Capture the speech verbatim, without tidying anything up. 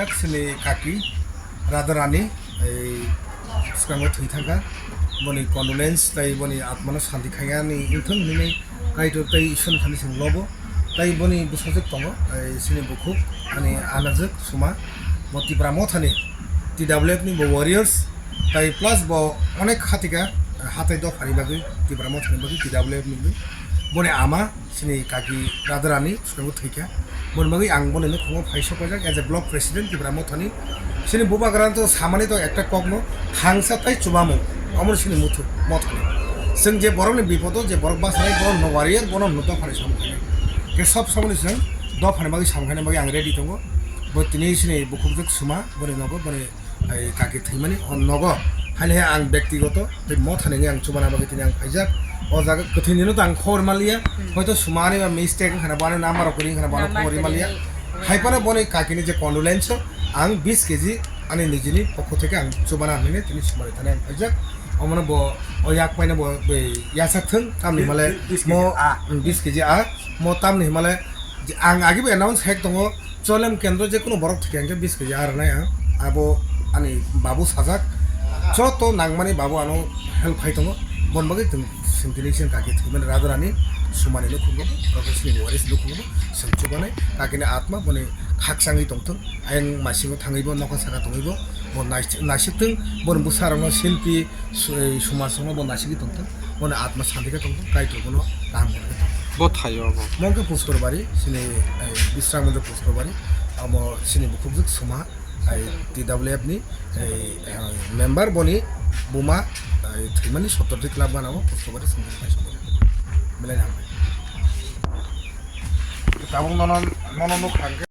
Chini kaki Radharani, ei, swkango thwi thangkha. Boni condolence tei boni atmano santi khaiyani wngthung hinwi Kaitor tei Ishwarni thani chwng lobo. Tei boni bwsajwk tongo, ei, chini bukhuk, ani anajwk Suma, bo Tipra Mothani, T W F ni bo warriors, tei plus bo onek khatika, hatai dophani bagwi, Tipra Mothani bagwi, T W F ni bagwi. Boni ama, chini kaki Radharani, swkango thwikha. Boni bagwi ang boni nukhungo phai sokphaijak as a block president Tipra Mothani. Chini bubagra to samani to ekta kokno thangsa tai chubamung. Omo chini muthu Mothani. Chwng je borokni bipodo je borok bachai bono no warrior bono no dophani samkhaini. Ke sob somoni chwng dophani bagwi samkhaini bagwi ang ready tongo. Bo tini chini bukhukjwk Suma boni nogo boni ai kaki thwimani o nogo. Haile he ang bektigoto tei Mothani ang chubana bagwi tini ang phaijak. O jaga kwthwini no to ang khobor maliya. Hmm. Hoito Sumani ba mistake wngkhana bo ani number rok kwrwi wngkhana bo ano Number khobor kwrwi maliya. Kwrwi. Hai phano boni kakini je condolence ang bis keji ani nijini pokho theke ang chubana hinwi tini Sumani thani ang phaijak. Omono bo o yak paina bo bai yasak thung tamni Bi-, male bi-, bis keji mo a. Mm, bis keji a mo tamni male je ang agi bo announce hek tongo. Cholem kendro je kono borok thike hwnkhe bis keji a rwnai ang. Abo ani babu sajak. Joto nangmani babu ano help khai tongo. Bon bagwi tong singtini sing kaki thwimani Radharani Sumani nukhungo, Professor ni waris nukhungo, sing chubanai kakini atma boni khakchangwi tongthung. Ayang masingo thangwi bo nokha saka tongwi bo, bo nais-, naisik thung, boni bwsa rokno silpi, su-, ei, sumar songno bo naisingwi tongthung, boni atma santi khe tongthung, Kaitor bono kaham khe tongthung. Bo thaio bo. Mo khe Puskor Bari, chini, ei, Bisram Mandir Puskor Bari, amo chini bukhukjwk Suma, ei, T W F ni, ei, ei, member boni buma, ei, thwimani sottor di club gana bo Puskor Bari songwi phai songwi. Belai hambai. Tabuk nono, nono nuk thang khe.